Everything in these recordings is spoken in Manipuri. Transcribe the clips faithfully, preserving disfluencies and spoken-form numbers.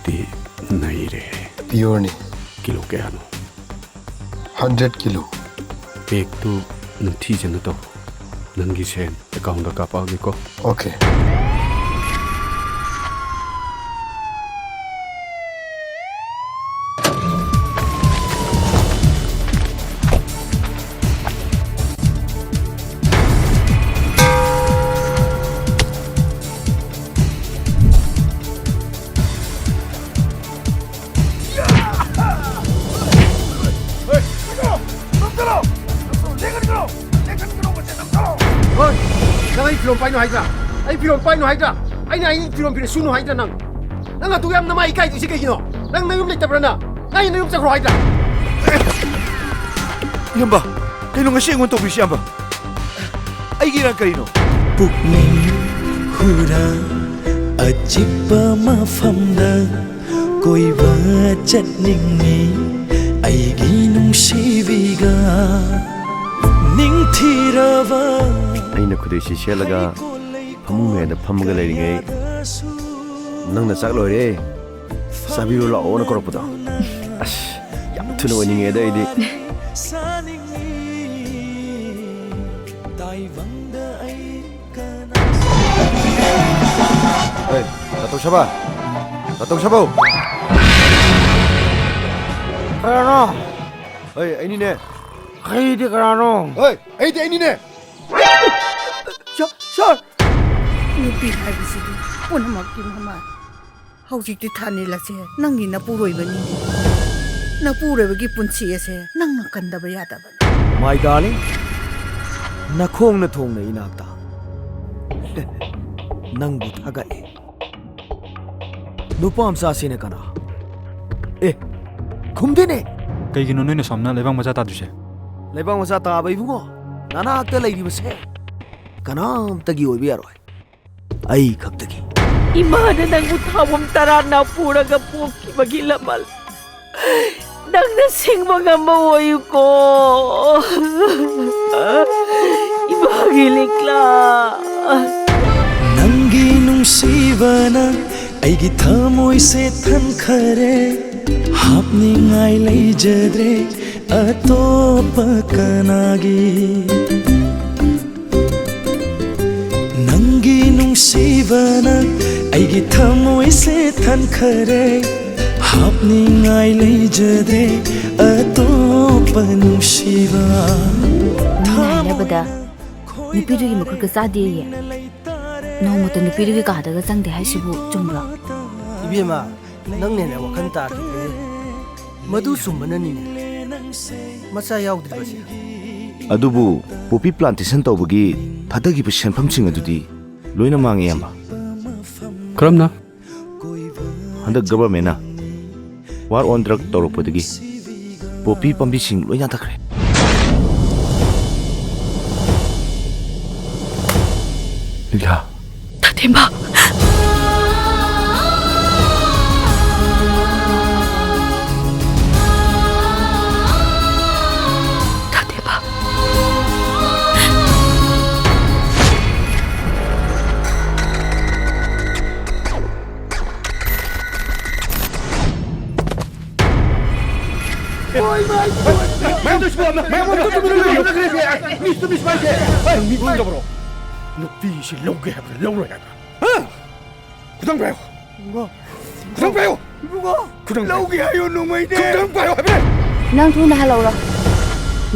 ꯇꯤ ꯅꯩꯔꯦ꯫ Pure ꯅꯤ꯫ ꯀꯤꯂꯣ ꯀꯌꯥꯅꯣ? Hundred kilo. ꯄꯦꯛꯇꯨ ꯅꯤꯡꯊꯤꯖꯅ ꯇꯧ꯫ ꯅꯪꯒꯤ ꯁꯦꯟ ꯑꯦꯀꯥꯎꯟꯗ ꯀꯥꯞꯄꯛꯑꯒꯦꯀꯣ꯫ Okay꯫ ꯍꯣꯏ, ꯅꯪ ꯑꯩ ꯐꯤꯔꯣꯝ ꯄꯥꯏꯅꯨ ꯍꯥꯏꯗ꯭ꯔꯥ? ꯑꯩ ꯐꯤꯔꯣꯝ ꯄꯥꯏꯅꯨ ꯍꯥꯏꯗ꯭ꯔꯥ? ꯑꯩꯅ ꯑꯩ ꯐꯤꯔꯣꯝ ꯐꯤꯔ ꯁꯨꯅꯨ ꯍꯥꯏꯗ꯭ꯔꯥ ꯅꯪ? ꯅꯪ ꯑꯗꯨ ꯌꯥꯝ ꯅꯃꯥꯏ ꯏꯀꯥꯏꯗꯣꯏꯁꯤ ꯀꯩꯒꯤꯅꯣ? ꯅꯪ ꯅꯌꯨꯝ ꯂꯩꯇꯕ꯭ꯔꯥ ꯅꯪ? ꯅꯪ ꯅꯌꯨꯝ ꯆꯠꯈ꯭ꯔꯣ ꯍꯥꯏꯗ꯭ꯔꯥ? ꯏꯌꯥꯝꯕ, ꯀꯩꯅꯣ ꯉꯁꯤ ꯑꯩꯉꯣꯟꯗ ꯇꯧꯕꯤꯁꯤ, ꯏꯌꯥꯝꯕ? ꯑꯩꯒꯤ ꯏꯔꯥꯡ ꯀꯔꯤꯅꯣ? ꯄꯨꯛꯅꯤꯡ ꯍꯨꯔꯥ ꯑꯆꯤꯛꯄ ꯃꯐꯝꯗ ꯀꯣꯏꯕ ꯆꯠꯅꯤꯡꯉꯤ ꯑꯩꯒꯤ ꯅꯨꯡꯁꯤꯕꯤꯒ ꯅꯤꯡꯊꯤꯔꯕ꯫ ꯑꯩꯅ ꯈꯨꯗꯩꯁꯤ ꯁꯦꯠꯂꯒ ꯐꯃꯨꯡ ꯃꯌꯥꯗ ꯐꯝꯃꯒ ꯂꯩꯔꯤꯉꯩ, ꯅꯪꯅ "ꯆꯥꯛ ꯂꯣꯏꯔꯦ, ꯆꯥꯕꯤꯔꯣ ꯂꯥꯛꯑꯣꯅ" ꯀꯧꯔꯛꯄꯗꯣ꯫ ꯑꯁ, ꯌꯥꯝ ꯊꯨꯅ ꯑꯣꯏꯅꯤꯡꯉꯦꯗ ꯑꯩꯗꯤ꯫ ꯆꯥꯅꯤꯡꯉꯤ ꯇꯥꯏꯕꯪꯗ ꯑꯩ ꯀꯅꯥ꯫ ꯑꯦ, ꯅꯥꯇꯣꯡ ꯁꯥꯕ! ꯅꯥꯇꯣꯡ ꯁꯥꯕꯧ! ꯀꯅꯥꯅꯣ? ꯑꯦ, ꯑꯩꯅꯤꯅꯦ꯫ ꯑꯩꯗꯤ ꯀꯅꯥꯅꯣ? ꯑꯦ, ꯑꯩꯗꯤ ꯑꯩꯅꯤꯅꯦ꯫ ꯁ-, ꯁꯥꯔ! ꯅꯨꯄꯤ ꯍꯥꯏꯕꯁꯤꯗꯤ ꯄꯨꯝꯅꯃꯛꯀꯤ ꯃꯃꯥ꯫ ꯍꯧꯖꯤꯛꯇꯤ ꯊꯥꯅꯤꯜ ꯑꯁꯦ ꯅꯪꯒꯤ ꯅꯄꯨꯔꯣꯏꯕꯅꯤ꯫ ꯅꯄꯨꯔꯣꯏꯕꯒꯤ ꯄꯨꯟꯁꯤ ꯑꯁꯦ ꯅꯪꯅ ꯀꯟꯗꯕ ꯌꯥꯗꯕꯅꯤ꯫ My darling, ꯅꯈꯣꯡꯅ ꯊꯣꯡꯅ ꯏꯅꯥꯛꯇ ꯅꯪꯕꯨ ꯊꯥꯒꯠꯂꯤ꯫ ꯅꯨꯄꯥ ꯃꯆꯥꯁꯤꯅ ꯀꯅꯥ? ꯑꯦ, ꯈꯨꯝꯗꯦꯅꯦ꯫ ꯀꯩꯒꯤꯅꯣ ꯅꯣꯏꯅ ꯁꯣꯝꯅ ꯂꯩꯕꯥꯛ ꯃꯆꯥ ꯇꯥꯗ꯭ꯔꯤꯁꯦ? ꯂꯩꯕꯥꯛ ꯃꯆꯥ ꯇꯥꯕ ꯏꯕꯨꯡꯉꯣ, ꯅꯅꯥꯛꯇ ꯂꯩꯔꯤꯕꯁꯦ ꯀꯅꯥꯝꯇꯒꯤ ꯑꯣꯏꯕ ꯌꯥꯔꯣꯏ, ꯑꯩ ꯈꯛꯇꯒꯤ꯫ ꯏꯃꯥꯅ ꯅꯪꯕꯨ ꯊꯥꯕꯝ ꯇꯔꯥ ꯅꯥꯄꯨꯔꯒ ꯄꯣꯛꯈꯤꯕꯒꯤ ꯂꯃꯜ ꯅꯪꯅ ꯁꯤꯡꯕ ꯉꯝꯕ ꯑꯣꯏꯌꯨꯀꯣ, ꯏꯃꯥꯒꯤ ꯂꯤꯛꯂꯥ꯫ ꯅꯪꯒꯤ ꯅꯨꯡꯁꯤꯕꯅ ꯑꯩꯒꯤ ꯊꯃꯣꯏꯁꯦ ꯊꯟꯈꯔꯦ, ꯍꯥꯞꯅꯤꯡꯉꯥꯏ ꯂꯩꯖꯗ꯭ꯔꯦ ꯑꯇꯣꯞꯄ ꯀꯅꯥꯒꯤ꯫ ꯅꯪꯒꯤ ꯅꯨꯡꯁꯤꯕꯅ ꯑꯩꯒꯤ ꯊꯃꯣꯏꯁꯦ ꯊꯟꯈꯔꯦ, ꯍꯥꯞꯅꯤꯡꯉꯥꯏ ꯂꯩꯖꯗ꯭ꯔꯦ ꯑꯇꯣꯞꯄ ꯅꯨꯡꯁꯤꯕ꯫ ꯃꯤꯅ ꯍꯥꯏꯅꯕꯗ ꯅꯨꯄꯤꯗꯨꯒꯤ ꯃꯈꯨꯠꯀ ꯆꯥꯗꯦꯌꯦ꯫ ꯅꯣꯡꯃꯇ ꯅꯨꯄꯤꯗꯨꯒꯤ ꯀꯥꯗꯒ ꯆꯪꯗꯦ ꯍꯥꯏꯁꯤꯕꯨ ꯆꯨꯝꯕ꯭ꯔꯣ? ꯏꯕꯦꯝꯃ, ꯅꯪꯅ ꯍꯦꯟꯅ ꯋꯥꯈꯜ ꯇꯥꯈꯤꯗ꯭ꯔꯦ꯫ ꯃꯗꯨ ꯆꯨꯝꯕꯅꯅꯤꯅꯦ꯫ ꯃꯆꯥ ꯌꯥꯎꯗ꯭ꯔꯤꯕꯁꯦ꯫ ꯑꯗꯨꯕꯨ ꯄꯣꯄꯤ ꯄ꯭ꯂꯥꯟꯇꯦꯁꯟ ꯇꯧꯕꯒꯤ ꯊꯥꯗꯈꯤꯕ ꯁꯦꯟꯐꯝꯁꯤꯡ ꯑꯗꯨꯗꯤ ꯂꯣꯏꯅ ꯃꯥꯡꯉꯦ, ꯏꯌꯥꯝꯕ꯫ ꯀꯔꯝꯅ? ꯍꯟꯗꯛ ꯒꯚꯔꯟꯃꯦꯟꯅ ꯋꯥꯔ ꯑꯣꯟ ꯗ꯭ꯔꯒ ꯇꯧꯔꯛꯄꯗꯒꯤ ꯄꯣꯄꯤ ꯄꯥꯝꯕꯤꯁꯤꯡ ꯂꯣꯏ ꯌꯥꯟꯊꯠꯈ꯭ꯔꯦ꯫ ꯂꯤꯂꯥ꯫ ꯇꯥꯇꯦꯝꯕ! ꯇꯥꯇꯦꯝꯕ! ꯃꯌꯥꯝ ꯇꯨꯃꯤꯟꯅ ꯂꯩꯌꯨ꯫ ꯃꯤꯁ, ꯇꯨꯃꯤꯟ ꯄꯥꯏꯁꯦ꯫ ꯅꯪ ꯃꯤ ꯎꯅꯕ꯭ꯔꯣ? ꯅꯨꯄꯤꯁꯤ ꯂꯧꯒꯦ ꯍꯥꯏꯕ꯭ꯔꯥ, ꯂꯧꯔꯣꯏ ꯍꯥꯏꯕ꯭ꯔꯥ? ꯍꯥ? ꯈꯨꯗꯪ ꯄꯥꯏꯌꯨ꯫ ꯏꯕꯨꯡꯉꯣ꯫ ꯈꯨꯗꯪ ꯄꯥꯏꯌꯨ꯫ ꯏꯕꯨꯡꯉꯣ꯫ ꯈꯨꯗꯪ ꯄꯥꯏꯌꯨ꯫ ꯂꯧꯒꯦ ꯍꯥꯏꯌꯨ, ꯅꯣꯡꯃꯩꯅꯦ꯫ ꯈꯨꯗꯪ ꯄꯥꯏꯌꯨ ꯍꯥꯏꯕꯅꯦ꯫ ꯅꯪ ꯊꯨꯅ ꯍꯜꯂꯛꯎꯔꯣ꯫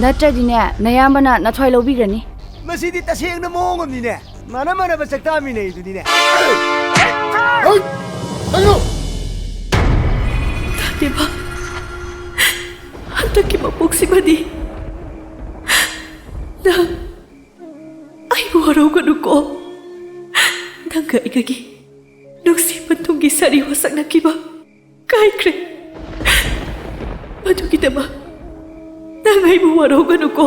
ꯅꯠꯇ꯭ꯔꯗꯤꯅꯦ, ꯅꯌꯥꯝꯕꯅ ꯅꯊ꯭ꯋꯥꯏ ꯂꯧꯕꯤꯒꯅꯤ꯫ ꯃꯁꯤꯗꯤ ꯇꯁꯦꯡꯅ ꯃꯑꯣꯡ ꯑꯃꯅꯤꯅꯦ꯫ ꯃꯥꯟꯅ ꯃꯥꯟꯅꯕ ꯆꯥꯛ ꯆꯥꯃꯤꯟꯅꯩꯗꯨꯅꯤꯅꯦ꯫ ꯍꯩ! ꯀꯩꯅꯣ? ꯇꯥꯇꯦꯝꯕ, ꯍꯟꯗꯛꯀꯤ ꯃꯄꯣꯛꯁꯤꯃꯗꯤ ꯅꯪ ꯑꯩꯕꯨ ꯋꯥꯔꯧꯒꯅꯨꯀꯣ꯫ ꯅꯪꯒ ꯑꯩꯒꯒꯤ ꯅꯨꯡꯁꯤꯕ ꯇꯨꯡꯒꯤ ꯁꯥꯔꯤ ꯋꯥꯁꯛꯅꯈꯤꯕ ꯀꯥꯏꯈ꯭ꯔꯦ꯫ ꯃꯗꯨꯒꯤꯗꯃꯛ ꯅꯪ ꯑꯩꯕꯨ ꯋꯥꯔꯧꯒꯅꯨꯀꯣ꯫